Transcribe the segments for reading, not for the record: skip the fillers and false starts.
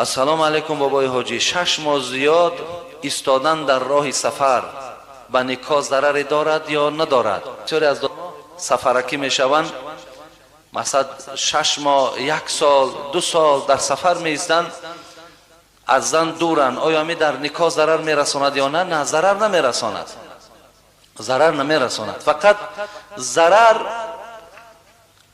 Ассалому алайкум, бобои ҳоҷӣ. 6 моҳ зиёд истодан дар роҳи сафар ба никоҳ зараре дорад ё надорад? Бисёре аз сафаракӣ мешаванд, масалан, 6 моҳ, як сол, 2 сол дар сафар меистанд, аз зан дуранд. Оё ами дар никоҳ зарар мерасонад ё на? На, зарар намерасонад, зарар намерасонад. Фақат зарар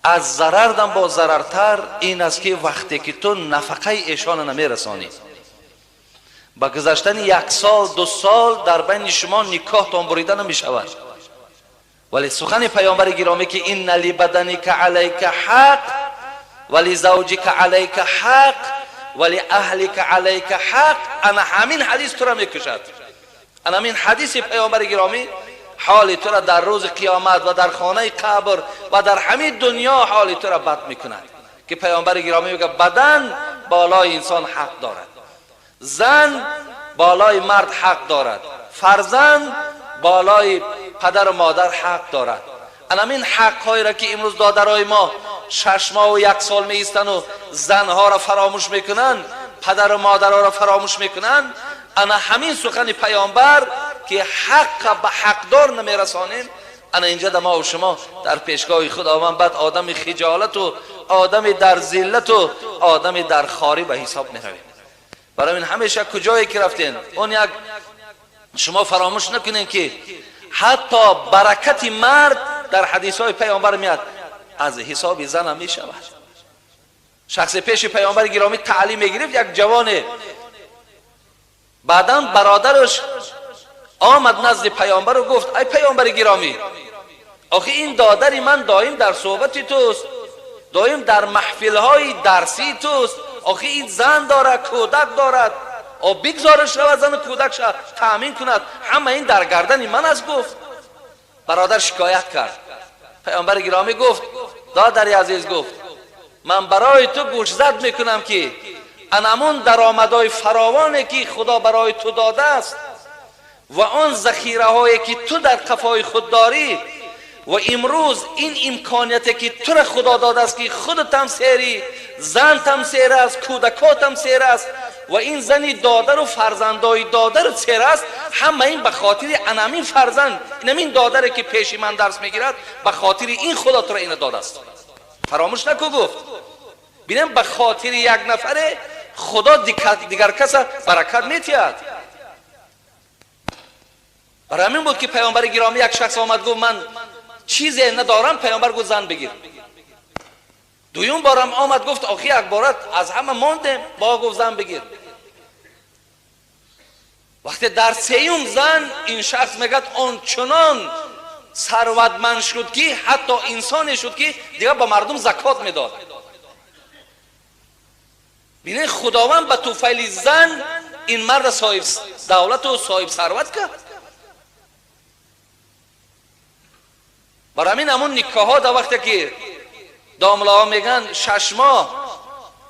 аз зарардам бо зарартар ин аст, ки вақте ки ту нафақаи эшона намерасонӣ, ба гузаштани як сол, 2 сол дар байни шумо никоҳтон бурида намешавад. Вале сухани паёмбари гиромӣ, ки إن لبدنك عليك حق ولزوجك عليك حق ولأهلك عليك حق, ана ҳамин ҳадис тура мекушад. Ана ҳамин ҳадиси паёмбари гиромӣ ҳоли тура дар рӯзи қиёмат ва дар хонаи қабр ва дар ҳамин дунё ҳоли тура бад мекунад, ки паёмбари гиромӣ мегӯяд: бадан болои инсон ҳақ дорад, зан болои мард ҳақ дорад, фарзанд болои падару модар ҳақ дорад. Анамин ҳақҳоеро, ки имрӯз додарои мо 6 моҳу як сол меистану занҳоро фаромӯш мекунанд, падару модарҳоро фаромӯш мекунанд, ана ҳамин сухани паёмбар, ки ҳаққа ба ҳақдор намерасонем, ана инҷа да мову шумо дар пешгоҳи Худованд баъд одами хиҷолату одами дар зиллату одами дар хорӣ ба ҳисоб меравем. Барои ин ҳамеша куҷое ки рафтен, он як шумо фаромӯш накунед, ки ҳатто баракати мард дар ҳадисҳои паёмбар меяд, аз ҳисоби занам мешавад. Шахсе пеши паёмбари гиромӣ таълим мегирифт, як ҷавоне. Баъдан бародараш омад назди паёмбару гуфт: «Ай паёмбари гиромӣ, охи ин додари ман доим дар суҳбати туст, доим дар маҳфилҳои дарсии туст. Охи ин зан дорад, кӯдак дорад, о бигзораш равад, зану кӯдакша таъмин кунад, ҳама ин дар гардани ман аст», гуфт. Бародар шикоят кард. Паёмбари гиромӣ гуфт: «Додари азиз, — гуфт, — ман барои ту гӯшзад мекунам, ки анамун даромадҳои фаровоне, ки Худо барои ту додааст, ва он захираҳое, ки ту дар қафои худ дорӣ, ва имрӯз ин имконияте, ки тура Худо додааст, ки худатам серӣ, зантам сер аст, кӯдакотам сер аст ва ин зани додару фарзандои додару сер аст, ҳама ин ба хотири анамин фарзанд, инамин додаре, ки пеши ман дарс мегирад, ба хотири ин Худо тура ина додааст. Фаромӯш наку», гуфт. Бинем, ба хотири як нафаре Худо дигар каса баракат метиҳад. Барои ҳамин буд, ки паёмбари гиромӣ, як шахс омад, гуфт: «Ман чизе надорам». Паёмбар гуфт: «Зан бигир». Дуюм борам омад, гуфт: «Охи як бора аз ҳама мондем». Бо гуфт: «Зан бигир». Вақте дар сеюм зан, ин шахс мегӯяд, ончунон сарватманд шуд, ки ҳатто инсоне шуд, ки дигар ба мардум закот медод. Бинед, Худованд ба туфайли зан ин марда соҳиб давлату соҳиб сарват кард. Барои ҳамин ҳамун никоҳҳо дар вақте ки домлаҳо мегӯянд, 6 моҳ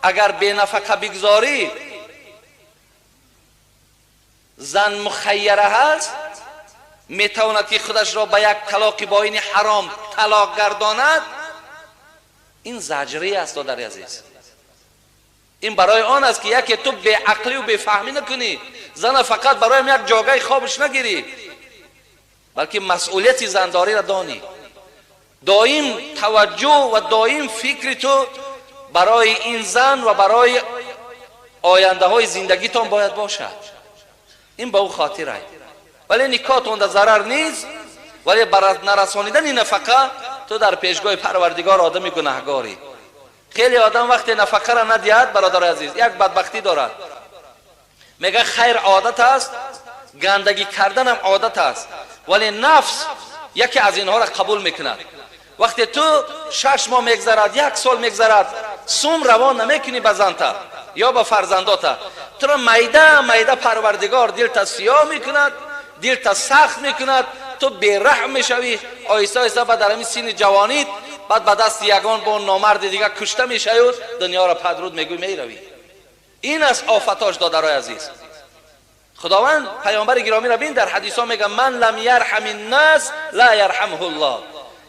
агар бенафақа бигзорӣ, зан мухайяра ҳаст, метавонад, ки худашро ба як талоқи боини ҳаром талоқ гардонад. Ин заҷрӣ аст, додари азиз. Ин барои он аст, ки яке ту беақлию бефаҳмӣ накунӣ, зана фақат бароям як ҷогаи хобаш нагирӣ, балки масъулияти зандориро донӣ, доим таваҷҷӯҳ ва доим фикри ту барои ин зан ва барои ояндаҳои зиндагитон бояд бошад. Ин ба ӯ хотир ай, вале никоҳтонда зарар нест. Вале бар нарасонидани нафақа ту дар пешгоҳи Парвардигор одами гунаҳгорӣ. Хеле одам вақте нафақаро надиҳад, бародари азиз, як бадбахтӣ дорад. Мега: «Хайр, одат аст, гандагӣ карданам одат аст». Вале нафс яке аз инҳоро қабул мекунад. Вақте ту 6 моҳ мегзарад, як сол мегзарад, сум равон намекунӣ ба занта ё ба фарзандота, туро майда майда Парвардигор дилта сиёҳ мекунад, дилта сахт мекунад, ту бераҳм мешавӣ оҳиста оҳиста. Баъд дар ҳамин синни ҷавонит баъд ба дасти ягон бо номарди дигар кушта мешавӣ, дунёро падруд мегӯй, меравӣ. Ин аст офатош, додарои азиз. Худованд паёмбари гиромиро бин, дар ҳадисҳо мега: من لم يرحم الناس لا يرحمه الله.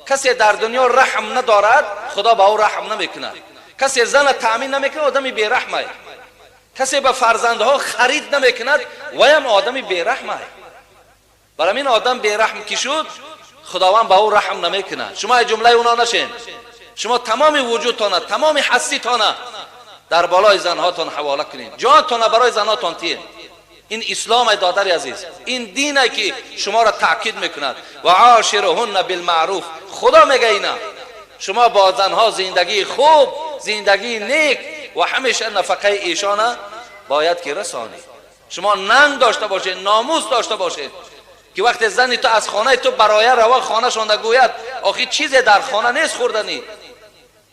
Касе дар дунё раҳм надорад, Худо ба ӯ раҳм намекунад. Касе зана таъмин намекунад, одами бераҳмай. Касе ба фарзандҳо харид намекунад, ваям одами бераҳм аст. Барои ин одам бераҳм ки шуд, Худованд ба ӯ раҳм намекунад. Шумо аз ҷумлаи оно нашед. Шумо тамоми вуҷудтона, тамоми ҳаститона дар болои занҳотон ҳавола кунед, ҷонтона барои занҳотон тиед. Ин ислом ай додари азиз, ин дине ки шуморо таъкид мекунад. Ва ошируҳунна билмаъруф. Худо мега ина шумо бо занҳо зиндагии хуб, зиндагии нек ва ҳамеша нафақаи эшона бояд ки расонед. Шумо нанг дошта бошед, номус дошта бошед ки вақте зани ту аз хонаи ту бароя рава, хонашонда гӯяд: охи чизе дар хона нест хӯрданӣ,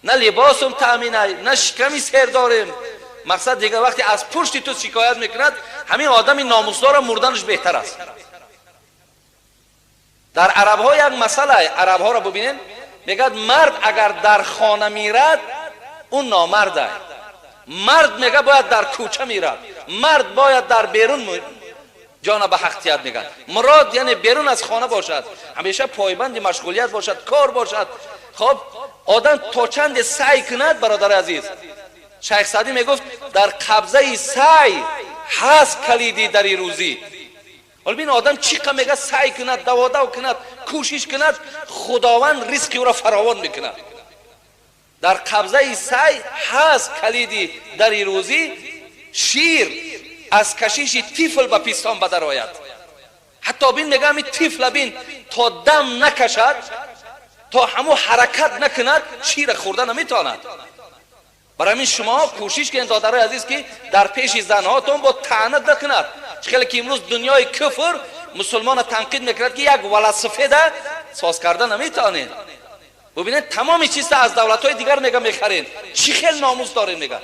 на либосум таъминай, на шиками сер дорем. Мақсад дигар вақте аз пушти ту шикоят мекунад, ҳамин одами номусдора мурданаш беҳтар аст. Дар арабҳо як масъала, арабҳоро бубинед, мегӯяд мард агар дар хона мирад, ӯ номард аст. Мард мега бояд дар кӯча мирад, мард бояд дар берун ҷона ба ҳақ тият мегӯяд. Мурод яъне берун аз хона бошад, ҳамеша пойбанди машғулият бошад, кор бошад. Хоб, одам то чанде саъй кунад, бародари азиз, Шайх Саъдӣ мегуфт: дар қабзаи саъй ҳаст калиди дари рӯзӣ. Ҳол бин, одам чӣ қа мега саъй кунад, даводав кунад, кӯшиш кунад, Худованд ризқи ӯро фаровон мекунад. Дар қабзаи саъй ҳаст калиди дари рӯзӣ. Шир аз кашиши тифл ба пистон ба дарояд. Ҳатто бин, мега ҳами тифла бин, то дам накашад, то ҳаму ҳаракат накунад, шира хӯрда наметавонад. Барои ҳамин шумо кӯшиш кунед, додарои азиз, ки дар пеши занҳотон бо таънат накунад. Чӣ хеле ки имрӯз дунёи куфр мусулмона танқид мекунад, ки як велосипеда соз карда наметавонед. Бубинед, тамоми чиза аз давлатҳои дигар мега мехаред, чӣ хел номус доред? Мега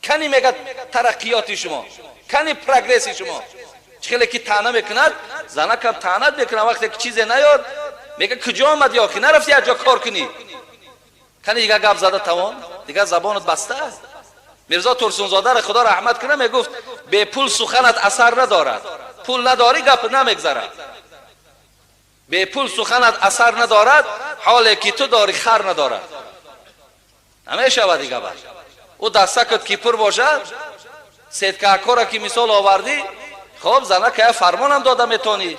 кани, мега тараққиёти шумо кани, прогресси шумо? Чӣ хеле ки таъна мекунад, занакам таънат мекунад. Вақте ки чизе наёд, мега: куҷо омадӣ охи, нарафти як ҷо кор кунӣ? Кани дигар гап зада тавон, дигар забонат баста аст. Мирзо Турсунзодаро Худо раҳмат кунад, мегуфт: бепул суханат асар надорад. Пул надорӣ, гап намегзарад. Бепул суханат асар надорад, ҳоле ки ту дорӣ, хар надорад. Намешавад дига. Бад ӯ дастакат ки пур бошад, сеткаакора ки мисол овардӣ, хоб, занака я фармонам дода метонӣ,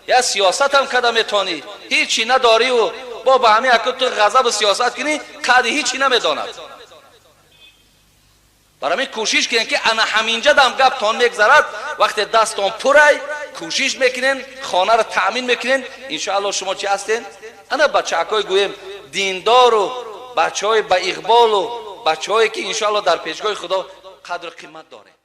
я сиёсатам када метонӣ. Ҳичи надориву бо ба ҳамин аку ту ғазабу сиёсат кунӣ, қади ҳичи намедонад. Барои ҳамин кӯшиш кунед, ки ана ҳаминҷа дам гаптон мегзарад. Вақте дастон пурай, кӯшиш мекунен, хонаро таъмин мекунен, иншоалло шумо чӣ ҳастен? Ана бачаакҳои гӯем диндору бачаҳои ба иқболу бачаҳое ки иншоалло дар пешгоҳи Худо қадру қимат дорем.